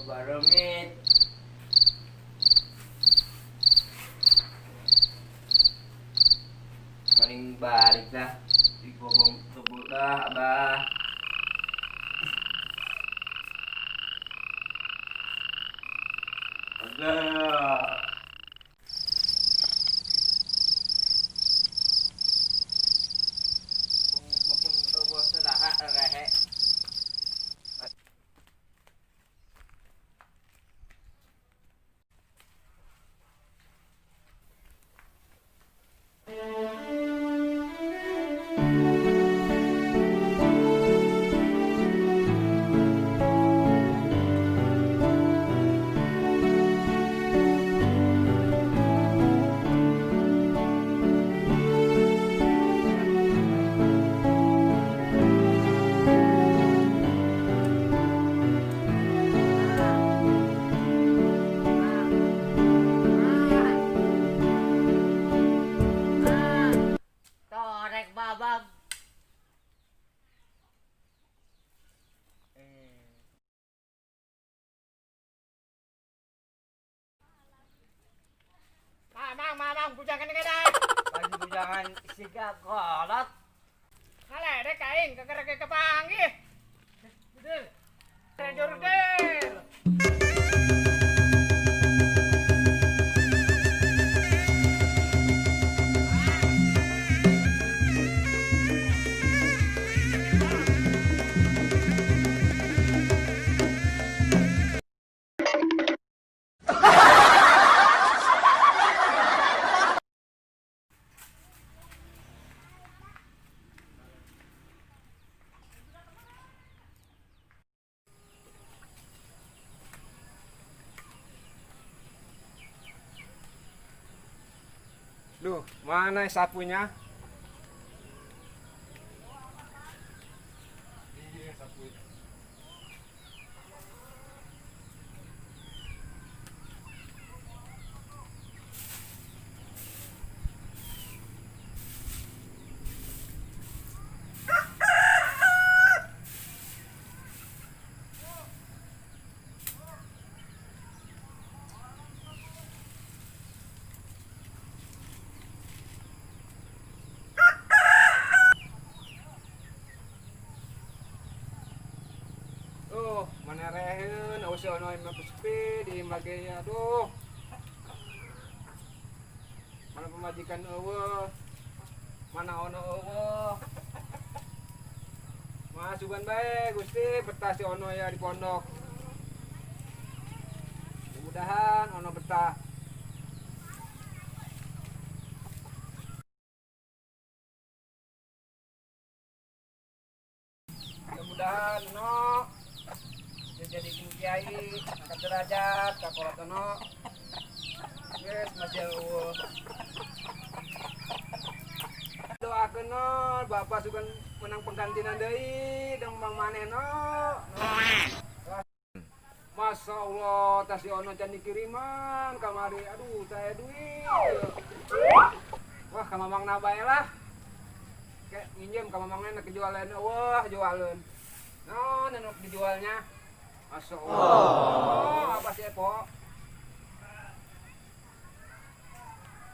Barengit. Maning balik lah. Di bobong tubuh lah, abah. Agak. Torek babab. Mamang, mamang, bujangan kada. Pagi bujangan siga kolot. Ngaledek aing kekereke kepanggih. Betul. Jurdil. Duh, mana sapunya? Iya, sapunya. Tuh, mana reheun, eueuh ono imah sepi di imah ge aduh. Mana pemajikan eueuh. Mana ono eueuh. Masukan bae Gusti betah si ono ya di pondok. Mudah-mudahan ono betah. Mudah-mudahan ono jadi kiai, angkat derajat, kakolot ono. Yes, masih eueuh. Doakeun no, bapak sugan menang penggantinan deui, dong Bang maneh no. Masya Allah, tas si ono can dikiriman kamari. Aduh, saya duit. Wah, ka mamang na bae lah. Kayak nginjem ka mamangna nek jualan. Wah, jualan. No, nenok dijualnya. Masya Allah. Oh, apa sih, Epo?